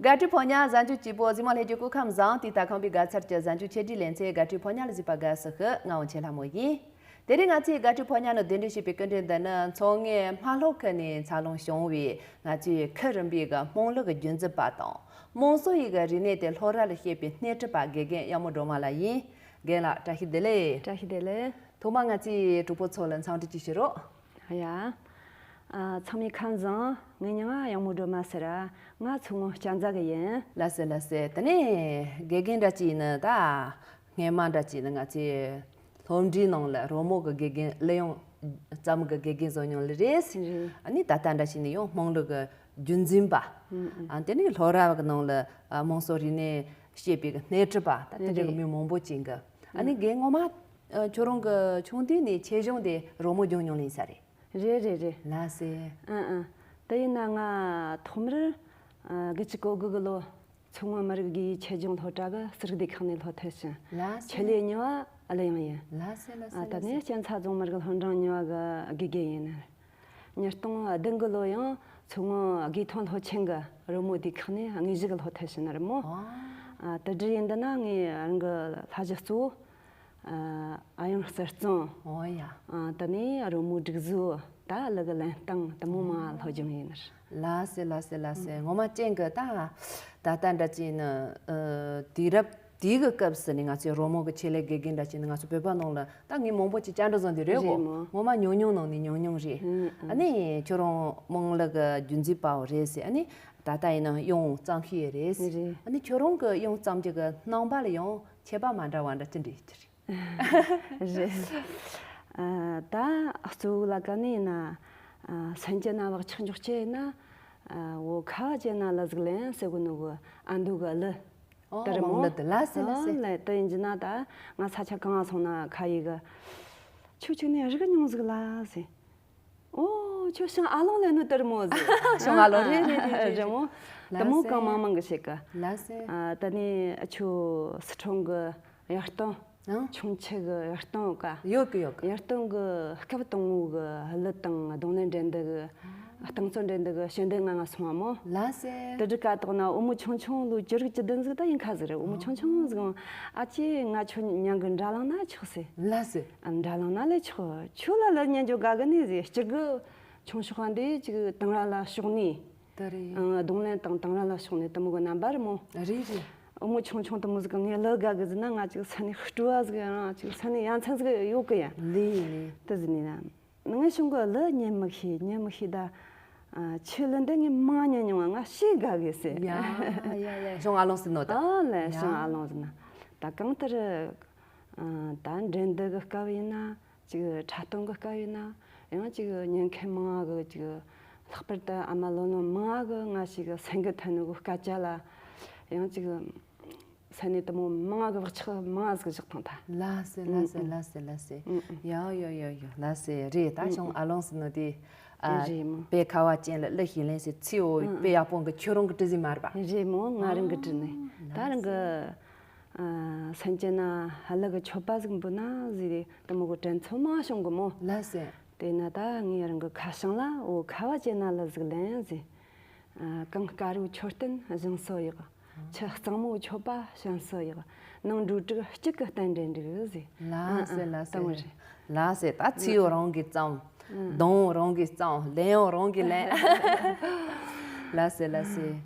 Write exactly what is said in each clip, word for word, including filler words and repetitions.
དགའ་སྤྲོའི་ཕོ་ཉ་གཟའ་མཇུག་སྐྱིད་པོ། གཟིགས་མོ་ལྷན་རྒྱས་སྐུ་ཁམས་བཟང་། དུས་ད་ཁམས་པའི་དགའ་ཚལ་གྱི་གཟའ་མཇུག་ཆེ་སྒྲིག་ལེ་ཚན་དགའ་སྤྲོའི་ཕོ་ཉ་ལ་གཟིགས་པ་དགའ་བསུ་ཞུ། ང་འོ་ཆེ་ལྷ་མོ་ཡིན། དེ་རིང་ང་ཚོའི་དགའ་སྤྲོའི་ཕོ་ཉ་ནང་གདན་འདྲེན་བྱས་པའི་སྐུ་མགྲོན་འདི་ནི་མཚོ་སྔོན་རྨ་ལྷོ་ཁུལ་ནས་འཚར་ལོངས་བྱུང་བའི་ང་ཚོའི་ཁུལ་རིམ་པའི་གི་རྨོངས་ལུགས་ཀྱི་རྒྱུན་འཛིན་པ་དང་། རྨོངས་སོ་ཡི་གི་རིག་གནས་དེ་ལྷོ་ར་ལ་བཤད་པའི་སྣེ་ཁྲིད་པ་དགེ་རྒན་གཡང་མོ་སྒྲོལ་མ་ལགས་ཡིན། རྒན་ལགས་བཀྲ་ཤིས་བདེ་ལེགས། བཀྲ་ཤིས་བདེ་ལེགས། ཐོག་མར་ང་ཚོའི་གྲོགས་པོ་ཚོ་ལ་འཚམས་འདྲི་ཅིག་ཞུ་རོགས། ཡ། ཨ། ཚང་མས་ཁམས་བཟང་། ངའི་མྱིང་ང་གཡང་མོ་སྒྲོལ་མ་ཟེར། ང་མཚོ་སྔོན་གཅན་ཚ་གི་ཡིན། ལགས་སེ་ལགས་སེ། དེ་ནས་དགེ་རྒན་འདྲ་ཅིག་ནི་ད་སྔས་མ་འདྲ་ཅིག་ནི་ང་ཚོའི་སློབ་གྲྭའི་ནང་ལ་རོལ་མོ་གི་དགེ་རྒན་གླུ་དབྱངས་ཙམ་གི་དགེ་རྒན་བཟོ་མྱོང་ལེ་རེད། རེད། ཨ་ནི་ད་ལྟ་འདྲ་ཞིག་ནི་ཡང་རྨོངས་ལུགས་གི་རྒྱུན་འཛིན་པ། ཨ། དེ་ནི་ལྷོ་ར་གི་ནང་ལ་ཨ་རྨོངས་སོ་རིག་གནས་བཤད་པའི་གི་སྣེ་ཁྲིད་པ། ད་དེ་འདྲ་གི་རེད། མི་མང་པོ་ཅིག་གི། ཨ་ནི་རྒན་ངོ་མ་ཨ་ཁྱོད་རང་གི་ཆུང་དུས་ནས་ཆེ་ཆུང་དེ་རོལ་མོ་སྦྱོང་མྱོང་ལེ་ཡིན་ས་རེད། རེད་རེད་རེད། ལགས་སེ། ཨ་ཨ། དེ་ཡིན་ན་ང་ཐོག་མར་ཨ་དགུ་བཅུ་གོ་དགུ་གི་ལོ། མཚོ་སྔོན་མི་རིགས་དགེ་ཡིས་ཆེད་སྦྱོང་སློབ་གྲྭ་གི་ཟུར་བདེ་ཁང་ནས་སློབ་ཐོན་ཕྱིན། ལགས་སེ། ཆེད་ལས་གཉིས་པ་གླུ་དབྱངས་ཡིན། ལགས་སེ་ལགས་སེ། ཨ། ད་ལགས་སེ། ནས་གཅན་ཚ་རྫོང་མི་རིགས་སློབ་འབྲིང་གཉིས་པ་གི་དགེ་རྒན་ཡིན། ཉིས་སྟོང་བདུན་གི་ལོ་ཡང་མཚོ་སྔོན་དགེ་ཐོན་སློབ་ཆེན་གི་རོལ་མོ་སྡེ་ཁག་ནས་དངོས་གཞི་གི་སློབ་ཐོན་ཕྱིན་ནི་རེད་མོ། ཨ། ཨ། དེ་འདྲ་ཡིན་དུས་ན་ངའི་རང་གི་ལྷ་གཞི་གཙོ་བོ། ཨ། དབྱངས་གསལ་གསུང་། འོ་ཡ། ཨ། དེ་ནས་རོལ་མོའི་སྒྲིག་གཞི། ད་གླུ་གི་ལེན་སྟངས་དེ་མོ་མང་བ་སློབ་སྦྱོང་ཡིན་ནི་རེད། ལགས་སེ་ལགས་སེ་ལགས་སེ། ངོ་མ་ཅན་གི་ད་ད་ལྟ་འདྲ་ཅིག་ནི་ཨ་དུས་རབས་དེའི་གི་སྐབས་སུ་ནི་ང་ཚོའི་རོལ་མོ་གི་ཆེད་ལས་དགེ་རྒན་འདྲ་ཅིག་ནི་ང་ཚོ་བོད་པ་ནང་ལ་ད་ངས་མང་པོ་ཅིག་བཅར་འདྲི་བཟོ་འདི་རེད་གོ། རེད་མོ། ངོ་མ་ཉུང་ཉུང་ནང་ནས་ཉུང་ཉུང་རེད། ཨ་ནི་ཁྱོད་རང་རྨོངས་ལུགས་གི་རྒྱུན་འཛིན་པའོ་རེད་ཟེར། ཨ་ནི་ད་ལྟ་ཡིན་ན་དབྱངས་བརྩམས་ཤེས་ཡོད་རེད་ཟེར། རེད། ཨ་ནི་ཁྱོད་རང་གི་དབྱངས་བརྩམས་རྒྱུ་གི་རྣམ་པ་ལ་ཡང་ཁྱད་པར་མ་འདྲ་བ་འདྲ་ཅི་འདྲ་ཡོད་ཀྱི་རེད། རེད། ཨ། ད་གཙོ་བོ་ལ་ག་ནས་ཡིན་ན། ཨ། སེམས་ཅན་ན་བག་ཆགས་འཇོག་ཅེས་ཡིན་ན། ཨ། འོ་ཁ་བ་ཅན་ན་ལ་ཟིག་ལན་ཟེར་གོ་ནོ་གི་ཨ་མདོ་གི་གླུ། ཨོ་དེ་རེད་མོ། རྨོངས་ལུགས་དེ་ལ་ཟེར་ལ་ཟེར། ཨོ་ལེ། དེ་ཡིན་གྱི་ན་ད་ང་ས་ཆ་གང་ང་སོང་ན་ཁ་ཡི་གི། ཁྱོད་ཅིག་ནས་རིག་མྱོང་ཟིག་ལ་ཟེར། ཨོ་ཁྱོད་ཞང་ཨ་ལོང་ལེ་ནོ་དེ་རེད་མོ་ཟེར། ཞང་ཨ་ལོང་རེད་རེད་རེད་རེད། རེད་མོ། ལ་དེ་མོ་ཟེར། གང་མང་མང་གི་བཤད་གི། ལ་ཟེར། ཨ། དེ་ནས་ཁྱོད་སི་ཁྲོན་གི་གཡུ་སྟོན། ཨང་། ཁྱུང་མཆུ་གི་གཡུ་སྟོན་ཀ། ཡོད་གི་ཡོད་གི། གཡུ་སྟོན་གི་སྐབས་དང་པོ་གི་གླུ་དང་རྡུང་ལེན་འགྲན་བསྡུར་གི་རྟིང་རྩོད་འགྲན་བསྡུར་གི་ཞལ་འདེབས་ང་ང་སོང་བ་མོ། ལ་ཟེར། དེ་དྲི་ཀ་དོག་ན་འོ་མོ་ཆུང་ཆུང་ལོ་བཅུ་དྲུག་བཅུ་བདུན་ཟིག་ད་ཡིན་ཁ་ཟིག་རེད། འོ་མོ་ཆུང་ཆུང་ཟིག་ཨ་ཅེ་ང་ཁྱོད་མྱང་གི་འདྲ་ལང་ན་ཆོག་ཟེར། ལ་ཟེར། ཨ། འདྲ་ལང་ན་ལས་ཆོག་ཁྱོད་ལ་ལ་ཉན་འཇོག་དགའ་གི་ནི་ཟེར། སྤྱིར་གི་ཆུང་ཤོག་ཁ་འདི་ཅིག་དང་ར་ལ་ཕྱོགས་ནས། དེ་རེད། ཨང་། རྡུང་ལེན་དང་དང་ར་ལ་ཕྱོགས་ནས་དེ་མོ་གི་རྣམ་པ་རེད་མོ། རེད་རེད། འོ་མོ་ཆུང་ཆུང་དེ་མོ་ཟིག་གི་ངས་ལ་དགའ་གི་ཟེར་ན་ང་ཅིག་ས་ནས་སྤྲོ་བ་ཟིག་ཡང་ཅིག་ས་ནས་ཡ་མཚན་ཟིག་ཡོད་གི་ཡ། ལེ་ལེ། དེ་ཟིག་ནས་ན། ངས་ཞང་གི་ལ་ཉན་མི་ཤེས། ཉན་མི་ཤེས་ད། ཨ། ཁྱོད་ལ་འདི་ངས་མང་ཉན་མྱོང་བ་ང་ཤེས་དགའ་གི་ཟེར། ཡ་ཡ་ཡ། ཞང་ཨ་ལོང་ཟེར་ནོ་ད། ཨ་ལེ། ཡ། ཞང་ཨ་ལོང་ཟེར་ན། ད་གང་ལྟར། ཨ། ད་འགྲན་བསྡུར་གི་སྐབས་ཡིན་ན། ཅིག་འཁྲབ་སྟོན་གི་སྐབས་ཡིན་ན། ཡང་ཅིག་ཉན་མཁན་མང་ང་གི་ཅིག་ལྷག་པར་དུ་ཨ་མ་ལོ་ལོན་མང་ང་གི་ང་ཞིག་སེམས་གི་ཐད་ནོ་གི་སྐད་ཆ་ལ། ཡང་ཅིག་ས་ནས་དེ་མོ་མང་ང་གི་བག་ཆགས་མང་ང་ཟིག་བཞག་ཐང་ད། ལ་ཟེར་ལ་ཟེར་ལ་ཟེར་ལ་ཟེར། ཡ་ཡ་ཡ་ཡ། ལ་ཟེར་རེད། ད་ཞང་ཨ་ལོང་ཟེར་ནོ་དེ། ཨ། རེད་མོ། དཔེ་ཁ་བ་ཅན་ལ་གླུ་ཞིག་ལེན་ཟེར། ཚིག་འོ་དཔེ་ཡག་པོ་གི་ཁྱོད་རང་གི་བྲིས་ཟིན་མ་རེད་པ། རེད་མོ། ང་རང་གི་བྲིས་ནས་ད་རང་གི། ཨ། སེམས་ཅན་ན་ཧ་ལ་གི་མཆོད་པ་ཟིག་འབུལ་ན་ཟེར་དེ་མོ་གི་དྲན་ཚོར་མང་བྱུང་གི་མོ། ལ་ཟེར། དེ་ན་ད་ངས་རང་གི་ཁ་བྱང་ལ་འོ་ཁ་བ་ཅན་ན་ལ་ཟིག་ལེན་ཟེར། ཨ། གངས་དཀར་རོའི་མཆོད་རྟེན་བཞེངས་སོ་ཡག་ཆུ་གཙང་མོའི་མཆོད་པ་བྱིན་སོ་ཡག་ནང་འགྲོ་དྲུག་གཅིག་གི་རྟེན་འབྲེལ་འགྲིག་ཟེར། ལ་ཟེར། ཨ། ལ་ཟེར། དེ་མོ་རེད། ལ་ཟེར། ད་ཚིག་འོ་རང་གིས་བརྩམས། རྡུང་འོ་རང་གིས་བརྩམས། ལེན་འོ་རང་གིས་ལེན། ལ་ཟེར་ལ་ཟེར།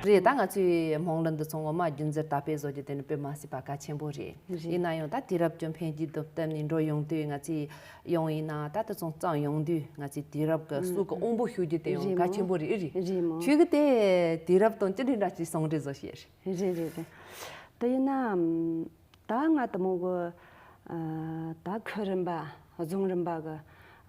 རེད། ད་ང་ཚོའི་སྨོན་ལམ་འདི་ཚོ་ངོ་མ་རྒྱུན་འཛིན་དར་སྤེལ་བཟོ་རྒྱུ་དེ་ནི་དཔེ་མ་སྲིད་པ་གལ་ཆེན་པོ་རེད། རེད། ཡིན་ན་ཡང་ད་དུས་རབས་ཀྱི་འཕེལ་རྒྱས་དང་བསྟུན་ནས་འགྲོ་ཡོང་དུས། ང་ཚོས་ཡང་ཡིན་ན་ད་དེ་ཚོ་བརྩམས་ཡོང་དུས། ང་ཚོས་དུས་རབས་ཀྱི་སྲོལ་གྱི་དབང་པོ་ཞུ་རྒྱུ་དེ་ཡང་རེད་གལ་མོ། ཆེན་པོ་རེད། ཨེ་རེད། རེད་མོ། ཁྱོད་ཀྱིས་དེ་དུས་རབས་དང་ཅི་འདྲའི་འདྲ་ཞིག་ཟུང་འབྲེལ་བཟོ་ཤེས་རེད། རེད་རེད་རེད། དེ་ཡིན་ན། ད་ང་དེ་མོ་གི། ཨ། ད་ཁུལ་རིམ་པ། རྫོང་རིམ་པ་གི།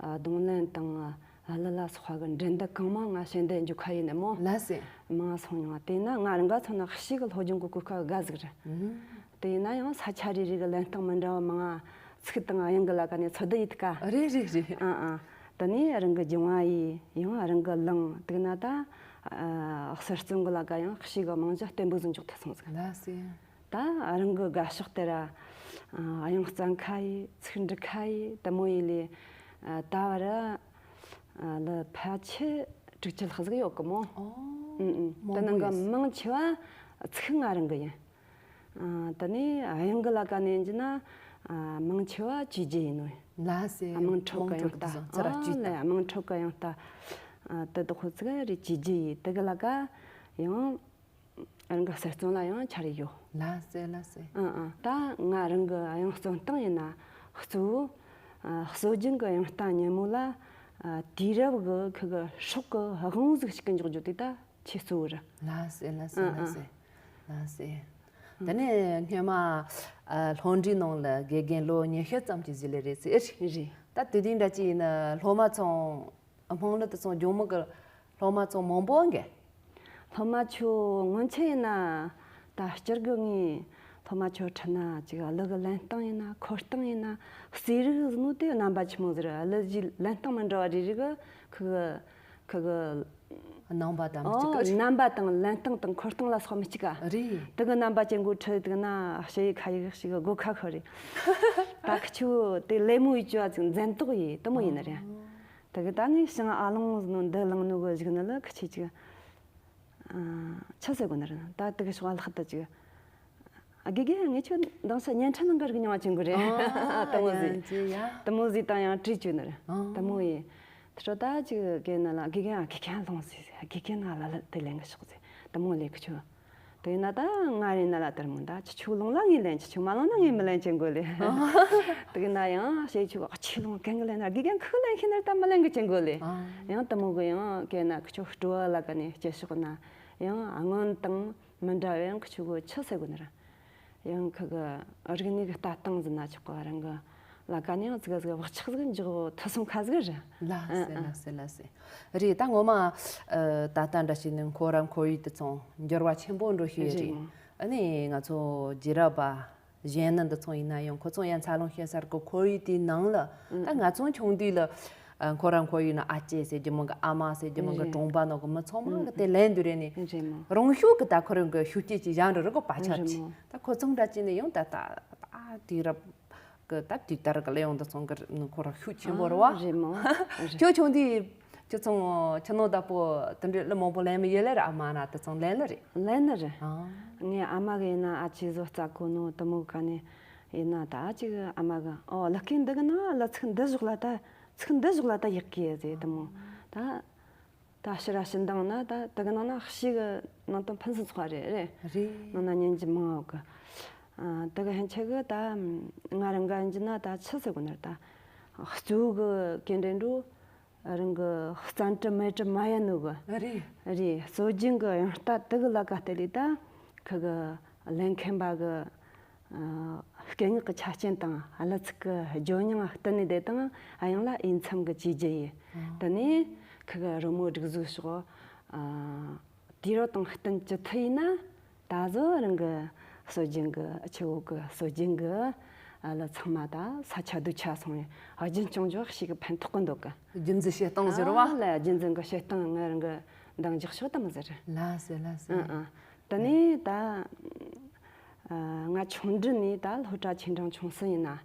ཨ། རྡུང་ལེན་དང་། ཨ། གླུ་ལ་སོགས་པ་གི་འགྲན་བསྡུར་གང་མང་ང་ཞལ་འདེབས་འཇོག་ཁ་ཡིན་ནི་མོ། ལགས་སེ། མང་སོང་མྱོང་། དེས་ན་ང་རང་ག་ཚོ་ན་ཤི་གི་སློབ་སྦྱོང་གི་གོ་སྐབས་དགའ་ཟིག་རེད། ཨུ་ཧུམ། དེ་ཡིན་ན་ཡང་ས་ཆ་རེ་རེ་གི་ལེན་སྟངས་མི་འདྲ་བ་མང་ང་། ཚིག་དང་དབྱངས་གི་ལ་ཀ་ནས་ཚོད་ལྟ་ཡིན་ཐུབ་ཀ། རེད་རེད་རེད། ཨང་ཨང་། དེ་ནས་རང་གི་སྦྱང་བ་ཡིས་ཡང་རང་གི་ལང་དུག་ན་ད། ཨ། ཟུར་བརྩོན་གི་ལ་ཀ་ཡང་ཤི་གི་མང་ཇ་བརྟན་པོ་ཟིག་འཇོག་ཐུབ་སོང་ཟིག། ལགས་སེ། ད་རང་གི་དགའ་ཕྱོགས་དེ་ར། ཨ། དབྱངས་བརྩམ་ཁ་ཡི། ཚིག་འབྲི་ཁ་ཡི། དེ་མོ་ཡི་ལས། ཨ། ད་བར། ཨ། ལི་ཕལ་ཆེར་དྲུག་ཅུ་ལྷག་ཟིག་ཡོད་གི་མོ། ཨོ། ཨུ་ཨུ། མང་པོ་ཡོད། དེ་ནང་གི་མང་ཆེ་བ་ཚིག་ང་རང་གི་ཡིན། ཨ། དེ་ནས་དབྱངས་གི་ལ་ཀ་ནས་ཡིན་རྒྱུ་ན། ཨ། མང་ཆེ་བ་བཅོས་རྒྱུ་ཡིན་ནོ། ལགས་སེ། དམངས་ཁྲོད་གི་དམངས་ཡང་ཁྲོད་ལྟ། དུ་བཟང་ཚུར་ཨ་བཅོས་ལེ། ད། དམངས་ཁྲོད་གི་ཡང་ལྟ། ཨ། དེ་དག་ཁོ་ཚིག་རེ་བཅོས་རྒྱུ་ཡིན། དེ་གི་ལ་ཀ་ཡང་། རང་གི་ཟུར་བརྩོན་ལ་ཡང་ཆ་རེ་ཡོད། ལགས་སེ་ལགས་སེ། ཨང་ཨང་། ད་ང་རང་གི་དབྱངས་བརྩོན་སྟངས་ཡིན་ན། གཙོ་བོ། ཨ། སྲོལ་རྒྱུན་གྱི་དབྱངས་རྟ་ཉིན་མོ་ལ། ཨ། དུས་རབས་ཀྱི་ཁུ་གི་སྲོག་གི་དབང་ཟིག་ཞིག་གི་འཇོག་རྒྱུ་དེ་ད་ཆེས་གཙོ་བོ་རེད། ལགས་སེ་ལགས་སེ། ཨང་ལགས་ཨང་། སེ། ལགས་སེ། དེ་ནས་སྔོན་མ། ཨ། སློབ་གྲྭའི་ནང་ལ་དགེ་རྒན་ལོ་ཉི་ཤུ་ཙམ་གྱི་གཞི་ལས་རེད་ཟེར། རེད། ད་དེ་དུས་འདྲ་ཅིག་ཡིན་ན་སློབ་མ་ཚོ། སྨོན་ལམ་དེ་ཚོ་སྒྱུག་མོ་གི་སློབ་མ་ཚོ་མང་པོ་འགའ། སློབ་མ་ཆོ་སྔོན་ཆད་ཡིན་ན་ད་སྤྱིར་གི་ངའི་སློབ་མ་ཆོ་ཁྲིད་ན་ཅིག་གླུ་གི་ལེན་སྟངས་ཡིན་ན། འཁོར་སྟངས་ཡིན་ན། རྩེད་རིགས་ཟིག་ནོ་དེ་རྣམ་པ་ཆི་མོ་ཟིག་རེད། གླུ་གཞས་ལེན་སྟངས་མི་འདྲ་བ་རེ་རེ་གི་ཁུ་གི་ཁུ་གི་རྣམ་པ་དང་མི་གཅིག་གི་ཨོ། རེད། རྣམ་པ་དང་ལེན་སྟངས་དང་འཁོར་སྟངས་ལ་སོགས་མི་གཅིག་ག། རེད། དེ་གི་རྣམ་པ་ཅན་གོ་ཁྲིད་དུག་ན་ཞེ་ཡི་ཁ་ཡི་ཞིག་གི་སྒོ་ཁ་ཤོར་རེད། ད་ཁི་ཆོ་དེ་ལེ་མོ་ཡི་ཅོ་ཨ་ཅིག་འཛེམ་དོགས་ཡི་དེ་མོ་ཡིན་ནི་རེད། ཨོ། དེ་གི་ད་ངས་ཞིང་ཨ་ལོང་ཟིག་ནོ་འདི་ལང་ནོ་གི་གཞུག་ནི་ལ་ཁི་ཆོས་ཅིག་ཨ། ཆི་ཟེར་དགོས་ནི་རེད། ད་དེ་གི་ཤོག་ཨ་ལྷག་ཏུ་ཅིག་ཨ། དགེ་རྒན་ངས་ཁྱོད་འདང་ས་བརྙན་འཕྲིན་ནང་གི་རིག་མྱོང་བ་ཅན་གོ་རེད། ཨོ། དེ་མོ་ཟིག་ཡ་ཅི་ཡ། དེ་མོ་ཟིག་དང་ཡང་བྲིས་བཅུག་ནི་རེད། ཨོ། དེ་མོ་ཡི། དེ་ཚོ་ད་ཅིག་གི་ནི་ལ་དགེ་རྒན་ཨ། དགེ་རྒན་ལོང་ཟིག་ཟེར། དགེ་རྒན་ང་ལ་ལ་དེ་ལེན་གི་ཤོག་ཟེར། དེ་མོ་ལས་ཁི་ཆོ། དེ་ཡིན་ན་ད་ང་རེ་ན་ལ་དེར་མོ་ད་ཁྱི་ཆོ་ལོང་ལ་ངས་ལེན། ཁྱི་ཆོ་མ་ལོང་ན་ངས་མི་ལེན་ཅན་གོ་ལེ། དེ་གི་ན་ཡང་ཞེ་ཆོ་ཨ་ཁྱི་ལོང་གན་གི་ལེན་ན་དགེ་རྒན་ཁི་ལེན་ཤེས་ན་ད་མི་ལེན་གི་ཅན་གོ་ལེ། ཨ། ཡང་དེ་མོ་གི་ཡང་གན་ན་ཁི་ཆོ་སྤྲོ་བ་ལ་ག་ནས་སྐྱེ་ཤོག་ན་ཡང་སྔོན་དང་མི་འདྲ་བའི་ཡང་ཁི་ཆོ་གོ་ཆི་ཟེར་གོ་ནི་ར། ཡང་ཁི་གི་རིག་གནས་གི་ལྟ་སྟངས་ཟིན་ན་ཆོག་གི། རང་གི་ལ་ཀ་ནས་ཡང་ཙི་ག་ཙི་ག་བག་ཆགས་ཟིག་འཇོག་ཐུབ་སོང་ཁ་ཟིག་རེད། ལགས་སེ། ཨ། ལགས་སེ་ལགས་སེ། རེད། ད་ངོ་མ། ཨ། ད་ལྟ་འདྲ་ཞིག་ནི་ཁོ་རང་ཁོར་ཡུག་དེ་ཚོ་འགྱུར་བ་ཆེན་པོ་འགྲོ་ཤེས་རེད། རེད། ཨ་ནི་ང་ཚོ་རྒྱུད་རབས་པ་གཞོན་ནུ་འདི་ཚོ་ཡིན་ན་ཡང་ཁོ་ཚོ་ཡང་འཚར་ལོངས་ཤེས་སར་གི་ཁོར་ཡུག་དེའི་ནང་ལ། ཨ། ད་ང་ཚོ་ཆུང་དུས་ལ། ཨ། ཁོ་རང་ཁོར་ཡུག་ན་ཨ་ཅེ་ཟེར་རྒྱུ་མོ་གི་ཨ་མ་ཟེར་རྒྱུ་མོ་གི། རེད། གྲོང་པ་ནང་གི་མི་ཚང་མ་གི་དེ་ལེན་དུས་རེད་ནི། རེད་མོ། རང་ཤུགས་གི་ད་ཁོ་རང་གི་ཤུགས་སྐྱེད་ཅིག་བཞག་འགྲོ་རེད་གོ་པ་ཆབ་ཅིག། རེད་མོ། ད་ཁོ་ཚང་འདྲ་ཅིག་ནི་ཡང་ད་ད་ད་དུས་རབས་གི་ད་དུས་ལྟར་གི་ལེན་ཡོང་དུ་སོང་གི་ཁོ་རང་ཤུགས་ཆེན་པོ་རེད་བ། ཨ། རེད་མོ། རེད། ཁྱོད་ཆུང་དུས་ཁྱོད་ཚང་ཁྱི་ནོ་ད་པོ་དེ་འདྲའི་གླུ་མང་པོ་ལེན་མི་ཡོད་ལེ་ར། ཨ་མ་ན་དེ་ཚང་ལེན་ལེ་རེད། ལེན་ནི་རེད། ཨ། ངའི་ཨ་མ་གི་ཡིན་ན་ཨ་ཅེ་བཟོ་རྩ་གོ་ནོ་དེ་མོ་ག་ནས་ཡིན་ན་ད་ཨ་ཅེ་གི་ཨ་མ་གི་ཨོ་གླུ་སྐད་འདི་གི་ནང་གླུ་ཚིག་འདི་བཞག་ལ་ད་ཚིག་འདི་བཞག་ལ་ད་ཡག་གི་ཟེར་དེ་མོ། ད་ད་ཕྱི་ར་ཕྱི་འདང་ན་ད་དེ་གི་ནང་ན་ཤི་གི་ནང་དོན་ཕུན་སུམ་ཚོགས་པ་རེད། རེད། རེད། ནང་ན་ཉན་རྒྱུ་མང་བ་གི། ཨ། དེ་གི་ཧན་ཆེ་གི་ད་ང་རང་ག་ཡིན་རྒྱུ་ན་ད་ཆི་ཟེར་གོ་ནི་རེད། ད་གཙོ་བོ་གི་གན་འདྲེན་འགྲོ། རང་གི་བཙན་གྲུབ་མེ་གྲུབ་མ་ཡིན་ནོ་གི། རེད། རེད། སྲོལ་རྒྱུན་གི་དབྱངས་རྟ་དེ་གི་ལ་ཀ་བལྟས་ལས་ད་ཁི་གི་ལེན་མཁན་པ་གི་ཨ་སྐད་ངག་གི་ཆ་རྐྱེན་དང་གླུ་ཚིག་གི་ཇོ་མྱང་བསྟུན་ནས་བསྡད་དང་། ཨ་ཡང་ལ་འོས་འཚམ་གི་བཅོས་བསྒྱུར་ཡིན། ཨ། དེ་ནས་ཁི་གི་རོལ་མོ་སྒྲིག་གཟུགས་སོགས་ཨ་དུས་རབས་དང་བསྟུན་ཅི་ཐུབ་ཡིན་ན། ད་གཟོད་རང་གི་སྲོལ་རྒྱུན་གི་ཆུ་བོ་གི་སྲོལ་རྒྱུན་གི་ཨ་ལ་ཚང་མ་ད་ས་ཆ་རྡུལ་ཆ་སོང་བའི་རྒྱུན་སྐྱོང་རྒྱུ་ཞིག་གི་ཕན་ཐོགས་གི་འདུག་གི། རྒྱུན་འཛིན་བྱེད་སྟངས་ཟེར་བ། ཨ་ལ་རྒྱུན་འཛིན་གི་བྱེད་སྟངས་ང་རང་གི་འདང་རྒྱག་ཕྱོགས་དམ་ཟེར། ལགས་སེ་ལགས་སེ། ཨ་ཨ། དེ་ནས་ད་ཨ་ང་ཆུང་དུས་ནས་ད་སློབ་གྲྭ་ཆེ་འབྲིང་ཆུང་གསུམ་ཡིན་ན།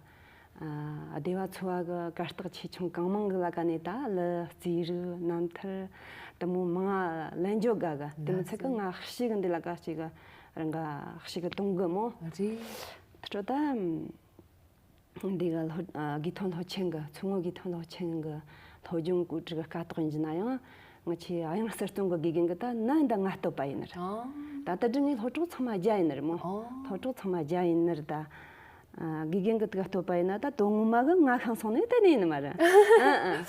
ཨ་སྡེ་བ་ཚོ་བ་གི་གར་སྟེགས་ཆེ་ཆུང་གང་མང་གི་ལ་ཀ་ནས་ད་གླུ་རྩེད་རིགས་རྣམ་ཐར་དེ་མོ་མང་ང་ལེན་འཇོག་དགའ་གི། དེ་མི་ཚད་གི་ང་ཤི་གི་འདི་ལ་ཀ་ཅིག་གི་རང་ག་ཤི་གི་གཏོང་གི་མོ། རེད། དེ་འཕྲོ་ད་འདི་གི་སློབ་ཨ་དགེ་ཐོན་སློབ་ཆེན་གི་མཚོ་སྔོན་དགེ་ཐོན་སློབ་ཆེན་གི་སློབ་སྦྱོང་གོ་སྒྲིག་གི་སྐབས་ཐོག་ཡིན་གྱི་ན་ཡང་། ང་ཆེ་ཨ་ཡང་གསར་བརྩོན་གི་དགེ་རྒན་གི་ད་ནི་འདི་ང་བསྟོད་པ་ཡིན་ནི་རེད། ཨང་། ད་ལྟ་དྲི་ངའི་སློབ་གྲོགས་ཚང་མ་རྒྱ་ཡིན་ནི་རེད་མོ། ཨང་། སློབ་གྲོགས་ཚང་མ་རྒྱ་ཡིན་ནི་རེད་ད། ཨ་དགེ་རྒན་གི་དག་བསྟོད་པ་ཡིན་ན་ད་དོན་ངོ་མ་གི་ང་ཤང་སོང་ནས་གཏན་ནས་ཡིན་ནི་མ་རེད། ཨ་ཨ།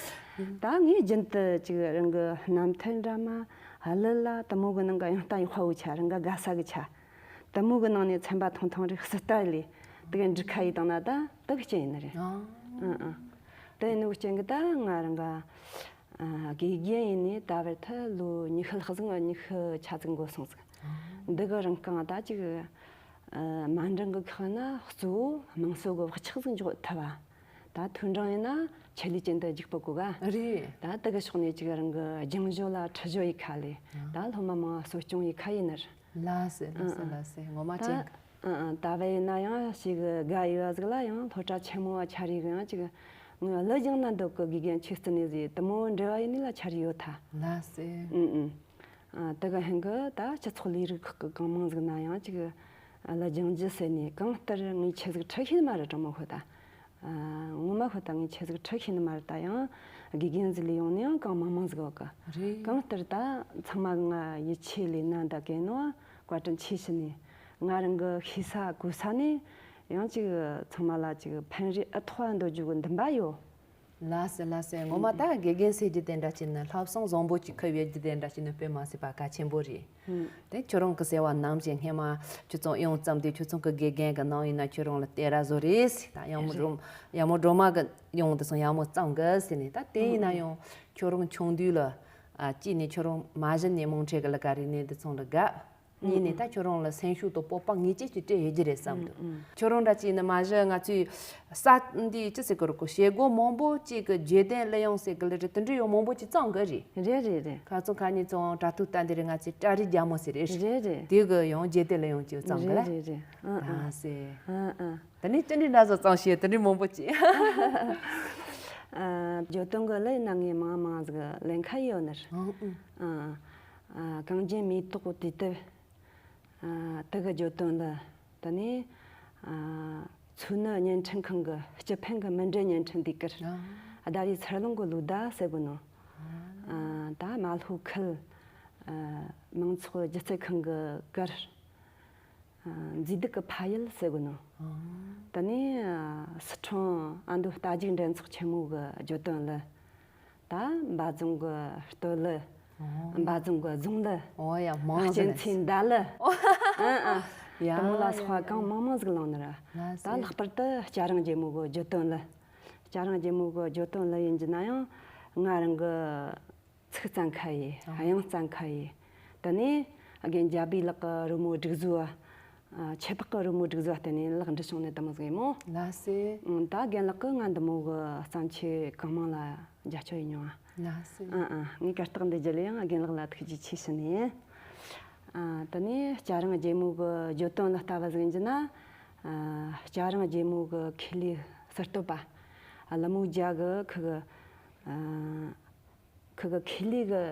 ད་ངས་རྒྱུན་དུ་ཅིག་རང་གི་རྣམ་ཐར་འདྲ་མ་ཧ་ལི་ལ་དེ་མོ་གི་ནང་གི་དབྱངས་རྟ་ཡི་དཔའ་བོའི་ཆ་རང་གི་དགའ་ས་གི་ཆ། དེ་མོ་གི་ནང་ནས་ཚན་པ་ཐུང་ཐུང་རིགས་སུ་ལྟ་ལས་དེ་གི་འབྲི་ཁ་ཡི་བཏང་ན་ད་དེ་གི་རྐྱེན་ཡིན་ནི་རེད། ཨ་ཨ། དེ་ཡིན་ནི་གི་རྐྱེན་གི་ད་ང་རང་གི་ཨ་དགེ་རྒན་ཡིན་ནས་ད་བར་དུ་ལོ་ཉི་ཤུ་ལྷག་ཟིག་ཉི་ཤུ་ཆ་ཙིག་འགོར་སོང་ཟིག། འདི་གི་རིང་གང་ད་ཅིག་ཨ་མ་འགྲིག་གི་ཁག་ན་གཙོ་བོ་དམངས་སྲོལ་གི་བག་ཆགས་ཟིག་འཇོག་ཐུབ་བ། ད་མཐོའི་འབྲིང་ཡིན་ན་ཆེད་ལས་ཅན་དུ་རྒྱུག་པ་གོ་ག། རེད། ད་དེ་གི་ཕྱོགས་ནས་ཅིག་རང་གི་རྒྱང་བཞོ་ལ་ཁྲི་བཞོ་ཡི་ཁ་ལས། ད་སློབ་མ་མང་གསོ་སྐྱོང་ཡི་ཁ་ཡིན་ནི་རེད། ལགས་སེ་ལགས་སེ་ལགས་སེ། ངོ་མ་ད་ཅན། ཨ་ཨ། ད་བས་ཡིན་ན་ཡང་ཞིག་དགའ་ཡི་བ་ཟིག་ལ་ཡང་སློབ་གྲྭ་ཆེན་མོ་བ་ཆ་རེ་གི་ཡང་ཅིག་ངོས་གླུ་སྦྱང་ན་འདོད་གི་དགེ་རྒན་ཆོས་བརྩི་ནས་ཟིག་དེ་མོ་འབྲེལ་བ་ཡིན་ནི་ལ་ཆ་རེ་ཡོད་ཐལ། ལགས་སེ། ཨུ་ཨུ། ཨ་དེ་གི་ཧན་གི་ད་སྤྱི་ཚོགས་ལས་རིགས་ཁག་གི་གང་མང་ཟིག་ན་ཡང་ཅིག་གླུ་སྦྱང་རྒྱུ་ཟེར་ནས་གང་ལྟར་ངས་ཆི་ཟིག་ཁྲིད་ཤེས་ནི་མ་རེད་དྲང་མོ་ཤོད་ད། ཨ་ངོ་མ་ཤོད་ད་ངས་ཆི་ཟིག་ཁྲིད་ཤེས་ནི་མ་རེད་ད། ཡང་དགེ་རྒན་ཟིག་ལས་ཡོང་ནས་ཡང་གང་མང་མང་ཟིག་ཡོད་གི། རེད། གང་ལྟར་ད་ཚང་མ་ང་ཡིད་ཆེས་ལས་ན་འདའ་གན་ནོ་བཀའ་དྲིན་ཆེ་ཞུ་ནས། ང་རང་གི་ཤེས་ས་གོ་ས་ནས་ཡང་ཅིག་ཚང་མ་ལ་ཅིག་ཕན་རེ་ཨེ་ཐོགས་འདོད་རྒྱུ་གི་འདུན་པ་ཡོད། ལགས་སེ་ལགས་སེ། ངོ་མ་ད་དགེ་རྒན་ཟེར་རྒྱུ་དེ་འདྲ་ཅིག་ནི་ལྷག་བསམ་བཟང་པོ་ཅིག་ཁུར་ཡོད་རྒྱུ་དེ་འདྲ་ཅིག་ནི་དཔེ་མ་སྲིད་པ་གལ་ཆེན་པོ་རེད། དེ་ཁྱོད་རང་གི་ཟེར་བ་ནང་བཞིན་སྔས་མ་ཁྱོད་ཚོ་ཡོང་ཙམ་དུས་ཁྱོད་ཚོ་གི་དགེ་རྒན་གི་ནང་ཡིན་ན་ཁྱོད་རང་ལ་སྟེར་ར་བཟོ་རེད་ཟེར། ད་ཡང་མོ་སྒྲོལ་ཡང་མོ་སྒྲོལ་མ་གི་ཡོང་དུ་སོང་། ཡང་མོ་གཙང་གི་ཟེར་ནས། ད་དེ་ཡིན་ན་ཡང་ཁྱོད་རང་ཆུང་དུས་ལ་ཨ་གཅིག་ནས་ཁྱོད་རང་མ་གཞི་ནས་མང་ཁྲེ་གི་ལ་ག་རེ་ནས་དུ་ཚོང་ལ་དགའ། གཉིས་ནས་ད་ཁྱོད་རང་ལ་སེམས་ཤུགས་དང་སྤོབས་པ་ངེས་ཅན་ཅིག་སྤྲད་ཡོད་རྒྱུ་རེད་བསམ་འདུག། ཁྱོད་རང་འདྲ་ཅིག་ནི་མ་གཞི་ང་ཚོའི་ས་འདི་ཅི་ཟེར་གི་རུ་གོ་བྱེད་སྒོ་མང་པོ་ཅིག་གི་བརྗོད་དོན་གླུ་དབྱངས་ཟེར་གི་ལ་རེད། དེ་འདྲ་ཡང་མང་པོ་ཅིག་བརྩམས་གི་རེད། རེད་རེད་རེད། ཁ་ཚོ་ཁ་ཉིན་ཚོ་དྲ་ཐུག་ལྟ་འདི་རེད། ང་ཚོའི་བཀྲ་རིས་རྒྱལ་མོ་ཟེར་རེད། རེད་རེད། དེ་གི་ཡང་བརྗོད་དོན་གླུ་དབྱངས་ཅིག་བརྩམས་གི་ལ། རེད་རེད་རེད། ཨ་ཨ། ད་སེ། ཨ་ཨ། ད་ནི་ཅི་འདྲའི་འདྲ་བཟོ་བརྩམས་ཤེས་དེ་འདྲའི་མང་པོ་ཅིག། ཨ་བརྗོད་དོན་གི་གླུ་ཡིན་ན་ངས་མང་མང་ཟིག་ལེན་ཁ་ཡོད་ནི་རེད། ཨ་ཨ། ཨ་གངས་ཅན་མེ་ཏོག་དུས་དེབ། ཨ་དེ་གི་བརྗོད་དོན་ལ། ད་ནི་ཨ་མཚོ་ནུ་བརྙན་འཕྲིན་ཁང་གི་སྤྱི་ཕན་གི་མི་འབྲེལ་བརྙན་འཕྲིན་འདི་གར། ཨ་ཟླ་བའི་འཚར་ལོངས་གི་ལོ་ཟླ་ཟེར་གོ་ནོ། ཨ་ད་རྨ་ལྷོ་ཁུལ་ཨ་མང་ཚོགས་སྒྱུ་རྩལ་ཁང་གི་གར། ཨ་མཛེས་སྡུག་གི་ཕ་ཡུལ་ཟེར་གོ་ནོ། ད་ནི་ཨ་སི་ཁྲོན་ཨ་མདོ་རྟ་རྒྱུག་འགྲན་ཚོགས་ཆེན་མོ་གི་བརྗོད་དོན་ལ། ད་འབའ་རྫོང་གི་སྟོད་ལ། འབའ་རྫོང་གི་རྫོང་ལ། ཨོ་ཡ་མང་ཟེར་ནས། གཅན་ཚའི་མདའ་ལ། ཨ་ཨ། ཡ་དེ་མོ་ལ་སོགས་པ་གང་མང་མང་ཟིག་བླངས་ནི་ར། ད་ལྷག་པར་དུ་སྐྱ་རེངས་རྒྱལ་མོ་གི་བརྗོད་དོན་ལ། སྐྱ་རེངས་རྒྱལ་མོ་གི་བརྗོད་དོན་ལ་ཡིན་གྱི་ན་ཡང་ང་རང་གི་ཚིག་བརྩམས་ཁ་ཡིས། ཨ་དབྱངས་བརྩམས་ཁ་ཡིས། དེ་ནས་རྒན་རྒྱ་བི་ལགས་ཀྱི་རོལ་མོ་སྒྲིག་བཟོ་བ། ཨ་ཁྱད་འཕགས་ཀྱི་རོལ་མོ་སྒྲིག་བཟོ་བ་བརྟེན་ནས་ལག་འབྲི་བྱུང་ནས་དེ་མོ་ཟིག་ཡིན་མོ། ལགས་སེ། ཨང་། ད་རྒན་ལགས་ཀྱིས་ང་འདི་མོ་གི་བརྩམས་ཆོས་གང་མང་ལ་རྒྱབ་སྐྱོར་ཡིན་མྱོང་། ལགས་སེ། ཨང་ཨང་། ངས་གར་སྟེགས་འདི་བརྒྱུད་ལས་ཡང་རྒན་ལགས་ལ་ཐུགས་རྗེ་ཆེ་ཞུ་ནས། ཨ་དེ་ནས་སྐྱ་རེངས་རྒྱལ་མོ་གི་བརྗོད་དོན་ལ་ལྟ་བ་ཟིག་ཡིན་གྱི་ན། ཨ་སྐྱ་རེངས་རྒྱལ་མོ་གི་ཁེ་ལས་ཟུར་བསྟོད་པ་ཀླུ་མོ་རྒྱལ་གྱིས་ཁི་གི་ཨ་ཁི་གི་ཁེ་ལས་གི་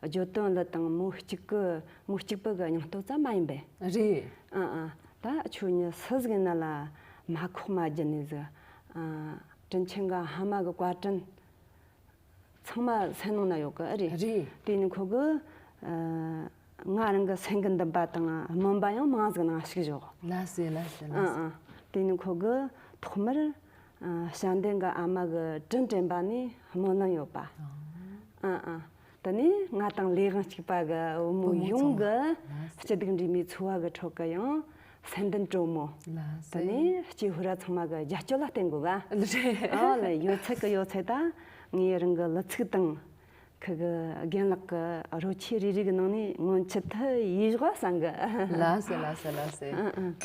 བརྗོད་དོན་ལ་དང་མོ་གཅིག་གི་མོ་གཅིག་པུ་གི་སྙིང་སྟོབས་ཙམ་མ་ཡིན་པས། རེད། ཨ་ཨ། ད་ཁྱོད་ཉིད་སུ་ཟིག་ཡིན་ན་ལ་མ་ཁོག་མ་བརྒྱུད་ནས་ཟིག། ཨ་དྲིན་ཆེན་གི་ཕ་མ་གི་བཀའ་དྲིན་ཚང་མ་སེམས་ནང་ན་ཡོད་གི། ཨ་རེད། རེད། དེ་ནི་ཁོ་གི་ཨ་ང་རང་གི་སེམས་གི་འདུན་པ་དང་སྨོན་པ་ཡང་མང་ཟིག་ནང་ཞུགས་བཞག། ལགས་སེ་ལགས་སེ་ལགས་སེ། ཨ་ཨ། དེ་ནི་ཁོ་གི་ཐོག་མར། ཨ་ཞབས་འདེགས་འགའ་ཨ་མ་གི་དྲིན་དྲན་པ་ནས་སྨོན་ལམ་ཡོད་པ། ཨ། ཨ་ཨ། དེ་ནས་ང་དང་ལས་དབང་གཅིག་པ་གི་བུ་མོ་བུ་མོ་ཡོངས་ཚང་། གི་ལགས་སོ། སྐྱིད་སྡུག་འདྲེས་མའི་འཚོ་བ་གི་ཁྲོད་གི་ཡང་སེམས་ལྡན་གྲོགས་མོ། ལགས་སོ། དེ་ནས་སྐྱེས་ཕོ་ར་ཚང་མ་གི་རྒྱབ་སྐྱོར་ལ་བརྟེན་དགོས་ག། རེད། ཨོ་ལེ། ཡོད་ཚད་གི་ཡོད་ཚད་ད་ངས་རང་གི་ལི་ཚིག་དང་། ཁུ་གི་རྒན་ལགས་ཀྱི་རོལ་ཆས་རེ་རེ་གི་ནང་ནས་སྔོན་ཆད་དུ་ཡིད་བཞག་བསམ་གི། ལགས་སོ། ལགས་སོ། ལགས་སོ། ཨ་ཨ།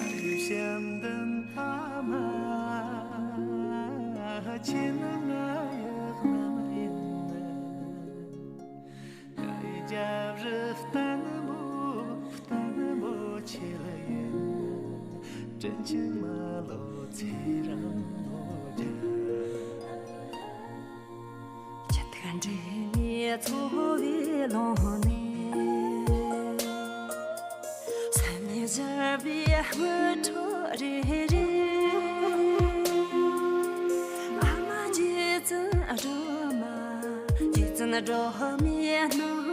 ཆེ་ཐུགས་འདྲེས་ནས་འཚོ་བའི་ལོང་ནས། སེམས་ནས་བཞུར་བའི་དངུལ་ཁྲོ་རེ་རེ། ཨ་མ་རྗེ་བཙུན་སྒྲོལ་མ། རྗེ་བཙུན་སྒྲོལ་མའི་སྣང་བ།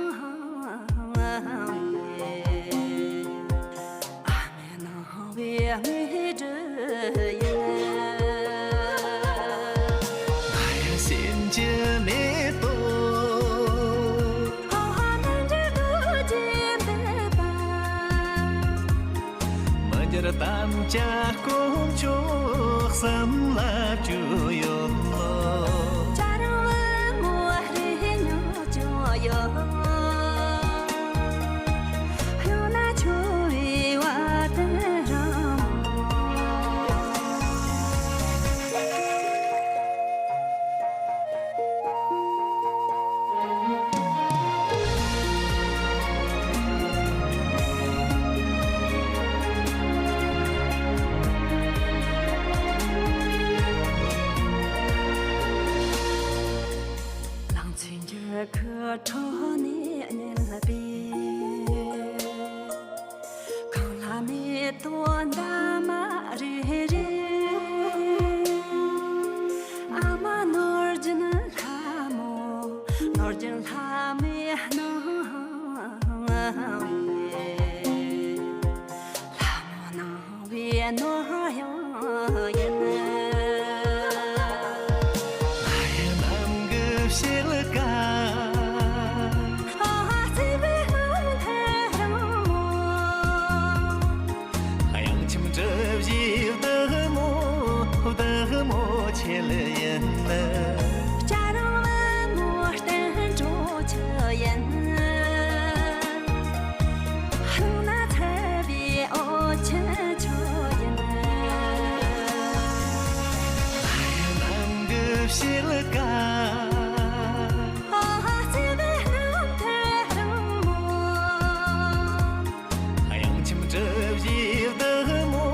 ཨ་མའི་སྣང་བའི་དངོས་གྲུབ་ཡིན། ང་ཡང་ཕྱིན་གྱི་མེད་དོ། ཨ་མ་ནི་འདྲི་དུ་ཇི་འདོད་པ། མི་འགྱུར་དམ་བཅའ་དཀོན་མཆོག་བསམ་ལ་བཅོལ་ཡོད་ལོ། བྱ་རུང་བུ་མོ་རེ་ཉོ་ཅོ་ཡོད། ཡང་ན་ཆུ་བའི་བ་དན་རང་། ལང་ཚོའི་འགྱུར་ཁུག་ཁྲོད་ནས་རྙེད་པའི། གངས་ལྷ་མེ་ཏོག་འདབ་མ་རེ་རེ། ཨ་མ་ནོར་རྒྱུན་ལྷ་མོ། ནོར་རྒྱུན་ལྷ་མོའི་སྣང་བ། ལྷ་མོ་སྣང་བའི་ནོར་གཡང་ཡིན། ང་ཡི་ནམ་གི་བྱེད་ཀ། ཨ་ཧ་བརྩེ་བའི་རྣམ་ཐར་རང་མོ། གཡང་ཆེན་གྲུ་བཞིའི་བདག་མོ། བདག་མོ་ཁྱེད་ཡིན། བྱ་རུང་བུ་མོ་བསྟན་འགྲོ་ཁྱེད་ཡིན། ལྷང་ན་ཚ་བའི་འོ་ཆེན་ཁྱེད་ཡིན། ནམ་གི་བྱེད་ཀ། ཨ་ཧ་བརྩེ་བའི་རྣམ་ཐར་རང་མོ། གཡང་ཆེན་གྲུ་བཞིའི་བདག་མོ།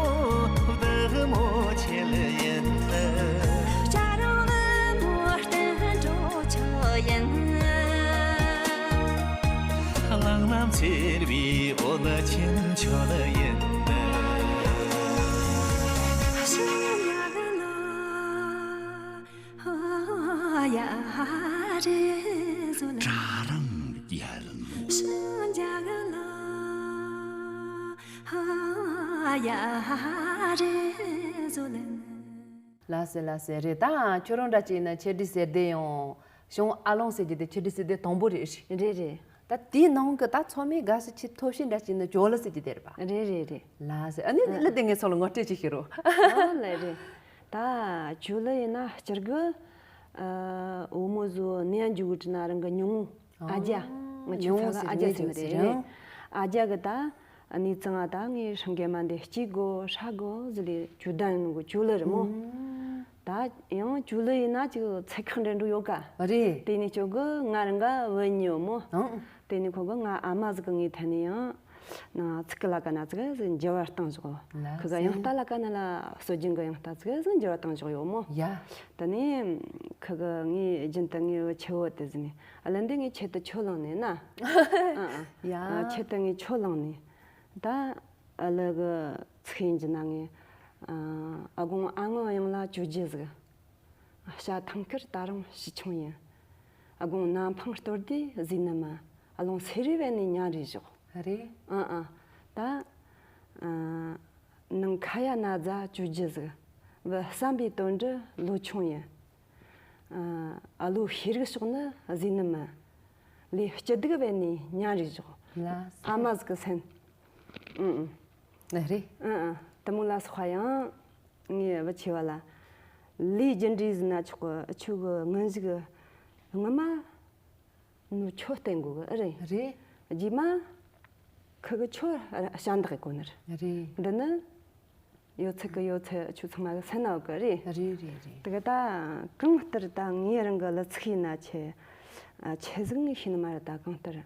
བདག་མོ་ཁྱེད་ཡིན། བྱ་རུང་བུ་མོ་བསྟན་འགྲོ་ཁྱེད་ཡིན། གླང་རྣམས་འཚེར་བའི་འོ་ཆེན་ཁྱེད་ཡིན། ལགས་སེ་ལགས་སེ། རེད། ད་ཁྱོད་རང་འདྲ་ཅིག་ཡིན་ན་ཆེད་བསྒྲིགས་ཟེར་དེ་ཡང་གཞུང་ཨ་ལོང་ཟེར་གྱི་དེ་ཆེད་བསྒྲིགས་ཟེར་དེ་དང་པོ་རེད། རེད་རེད། ད་དེའི་ནང་གི་ད་ཚང་མས་དགའ་ས་ཆེས་ཐོབ་ཤེས་འདྲ་ཅིག་ཡིན་ན་ཇོ་ལི་ཟེར་གྱི་དེ་རེད་པ། རེད་རེད་རེད། ལགས་སེ། ཨ་ནི་ཨ་ལི་དེ་ངས་ཚོ་ལ་ངོ་སྤྲོད་ཅིག་བྱེད་རོགས། ཨོ་ལེ་རེད། ད་ཇོ་ལི་ཡིན་ན་སྤྱིར་གི་ཨ་བུ་མོ་ཟོ་ནེ་ཡང་འཇུ་གུ་ཀྲི་ན་རང་གི་ཉུང་ངུ་ཨ་རྒྱ། ང་ཆུ་ཚ་གི་ཨ་རྒྱ་ཟེར་ནི་རེད། རེད། ཨ་རྒྱ་གི་ད་གནས་ཚང་ང་ད་ངའི་ཧྲང་གེ་མ་འདི་སྐྱེས་དགོ་ཧྲ་གོ་ཟི་ལི་ཇུ་དན་ཡོང་གི་ཇོ་ལི་རེད་མོ། ད་ཡང་ཇོ་ལི་ཡིན་ན་ཅིག་ཚད་བཀག་འདྲ་འགྲོ་ཡོད་ཀ། རེད། དེ་ནས་ཁྱོད་གི་ང་རང་ག་བུ་གཉིས་ཡོད་མོ། ཨང་། དེ་ནས་ཁོ་གི་ང་ཨ་མ་ཟིག་གི་ངའི་ཐད་ནས་ཡང་ན་ཚིག་གི་ལ་ཀ་ན་ཙི་གི་ཟིག་འགྱུར་བ་བཏང་བཞག་ཁོ་གི་ཡང་ལྟ་ལ་ཀ་ན་ལ་སྲོལ་རྒྱུན་གི་ཡང་ལྟ་ཙི་གི་ཟིག་འགྱུར་བ་བཏང་བཞག་ཡོད་མོ། ཡ། དེ་ནས་ཁོ་གི་ངའི་རྒྱུན་དུ་ངའི་བུ་ཆེ་བོ་དེ་ཟིག་ནས་ཨ་ལ་འདི་ངའི་ཆེད་དུ་ཁྱོད་བླངས་ནས་ན། ཨ་ཨ། ཡ། ཨ་ཆེད་དུ་ངའི་ཁྱོད་བླངས་ནས་ད། ཨ་ལི་གི་ཚིག་ཡིན་གྱི་ན་ངས། ཨ་དགོང་ཨ་ངོ་གཡང་ལ་བཅོ་རྒྱུ་ཟིག་བྱ་ཐང་དཀར་ད་རུང་ཞི་ཆུང་ཡིན། ཨ་དགོང་ནམ་འཕང་གཏོར་དུས་གཟིགས་ནི་མ། ཨ་ལོང་སེ་རི་བས་ནས་ཉ་རེ་བཞག་རེད། ཨ་ཨ། ད། ཨ་ནང་ཁ་ཡ་ན་རྫ་བཅོ་རྒྱུ་ཟིག་བུ་བསམ་པའི་དོན་འདི་ལོ་ཆུང་ཡིན། ཨ་ལོ་ཤེས་རིག་ཕྱོགས་ནི་གཟིགས་ནི་མིན། ལས་སྐྱིད་སྡུག་བས་ནི་ཉམས་རེ་བཞག་ལ་ཨ་མ་ཟིག་གི་སེམས། ཨུ་ཨུ། ལ་རེད། ཨུ་ཨུ། དེ་མོ་ལ་སོགས་པ་ཡང་ངའི་བུ་ཆེ་བ་ལ། ལས་རྒྱུ་འབྲས་ཟིན་ན་ཆོག་གི། ཨ་ཆོ་གི་ངན་ཞིག་གི་ངོ་མ་ནུ་ཆོ་བསྟེན་དགོས་གི་ཨེ་རེད། རེད། རྗེས་མ་ཁུ་གི་ཆོ་ཞབས་འདེགས་གི་གོ་ནི་རེད། རེད། འདི་ནི་ཡོད་ཚད་གི་ཡོད་ཚད་ཆོ་ཚང་མ་གི་སེམས་ན་ཡོད་གི་རེད། རེད་རེད་རེད། དེ་གི་ད་གང་ལྟར་ད་ངའི་རང་གི་ལི་ཚིག་ཡིན་ན་ཆེ་ཆེ་ཟིག་ངས་ཤེས་ནི་མ་རེད། ད་གང་ལྟར་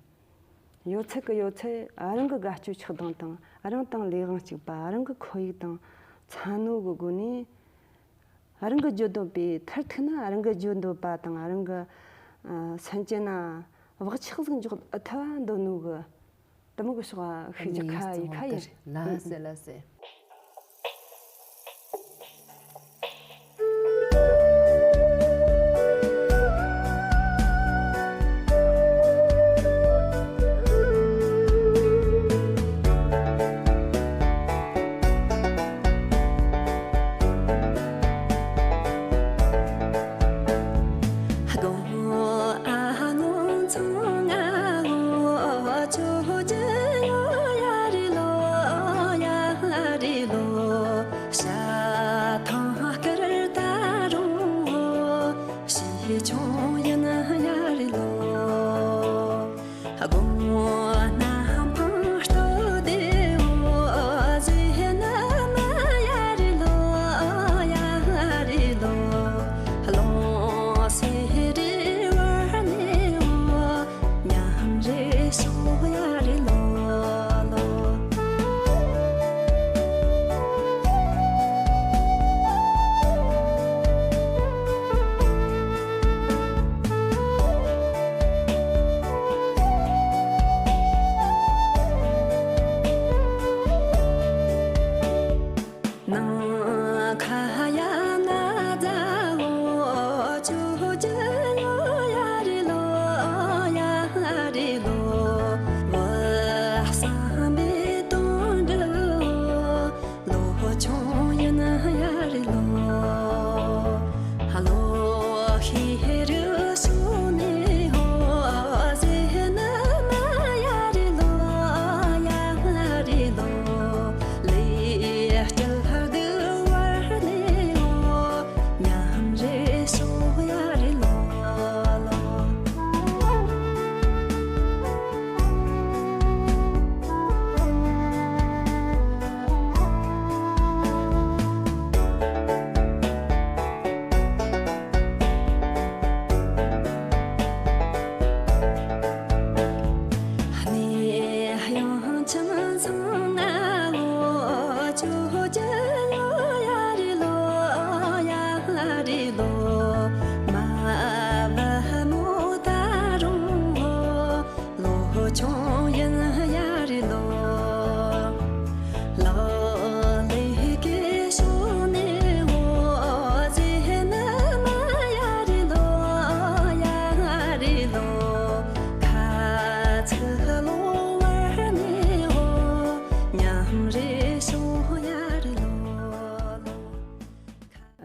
ཡོད་ཚད་གི་ཡོད་ཚད་རང་གི་དགའ་སྐྱོ་ཆགས་སྡང་དང་རང་དང་ལས་དབང་གཅིག་པ། རང་གི་ཁོར་ཡུག་དང་ཚ་ནུ་གི་སྒོ་ནས། རང་གི་བརྗོད་འདོད་པའི་མཐར་ཐུག་ན་རང་གི་བརྗོད་འདོད་པ་དང་རང་གི་ཨ་སེམས་ཅན་ན་བག་ཆགས་ཟིག་འཇོག་ཐུབ་པ་འདོད་ནོ་གི་དེ་མོ་གི་ཕྱོགས་ཤིག་རྒྱུ་ཁ་ཡི་ཁ་ཡིན། ལ་སེ་ལ་སེ།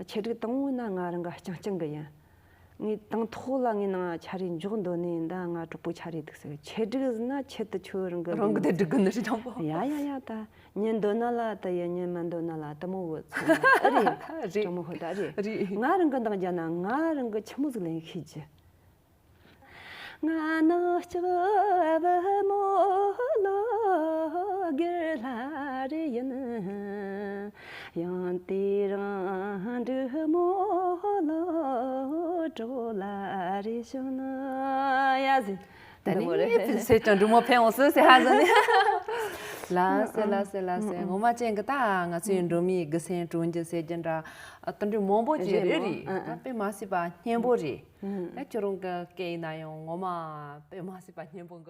ཆེད་སྒྲིག་དང་པོ་ན་ང་རང་གི་རྐྱང་རྐྱང་གི་ཡིན། ངས་དང་ཐོག་ལ་ངའི་ནང་ཆ་རེ་འཇོག་འདོད་ནས་འདི་ང་གྲོགས་པོ་ཆ་རེ་འདུག་ཟེར། ཆེད་སྒྲིག་ཟེར་ན་ཆེད་དུ་ཆོས་རང་གི་རང་གི་དེ་སྒྲིག་གི་ནི་རེད་དྲང་པོ། ཡ་ཡ་ཡ། ད་ཉན་འདོད་ན་ལ་ད་ཡ། ཉན་མ་འདོད་ན་ལ་ད་མོ་བོ་ཚང་མ་ཨ་རེད། རེད། དྲང་མོ་ཧོ་ད་རེད། རེད། ང་རང་གི་འདང་རྒྱ་ན་ང་རང་གི་ཆི་མོ་ཟིག་ལེན་ཤེས་ཀྱི། ང་ནག་ལྕགས་བུ་མོ་ལོ་སྒེར་ལྷ་རེ་ཡིན། ཡང་དེ་རང་འབྲི་མོ་ལོ་གྲོགས་ལ་རེ་བྱུང་ན་ཡ་ཟིན། ད་ནི་ཕལ་ཆེར་ཀྱང་འབྲི་མོ་ཕན་འོང་སྲིད་ཟེར་ཧ་ཟིན་ནི། ལ་སེ་ལ་སེ་ལ་སེ། ངོ་མ་ཅན་གི་ད་ང་ཚོའི་འབྲི་མོའི་དགེ་སེམས་དྲུང་འཇུག་ཟེར་རྒྱུ་འདྲ་ཨ་དེ་འདྲའི་མང་པོ་ཅིག་རེད། རེད། ད་དཔེ་མ་སྲིད་པ་སྙན་པོ་རེད། ད་ཁྱོད་རང་གི་སྐད་ཡིན་ན་ཡང་ངོ་མ་དཔེ་མ་སྲིད་པ་སྙན་པོ་འགི།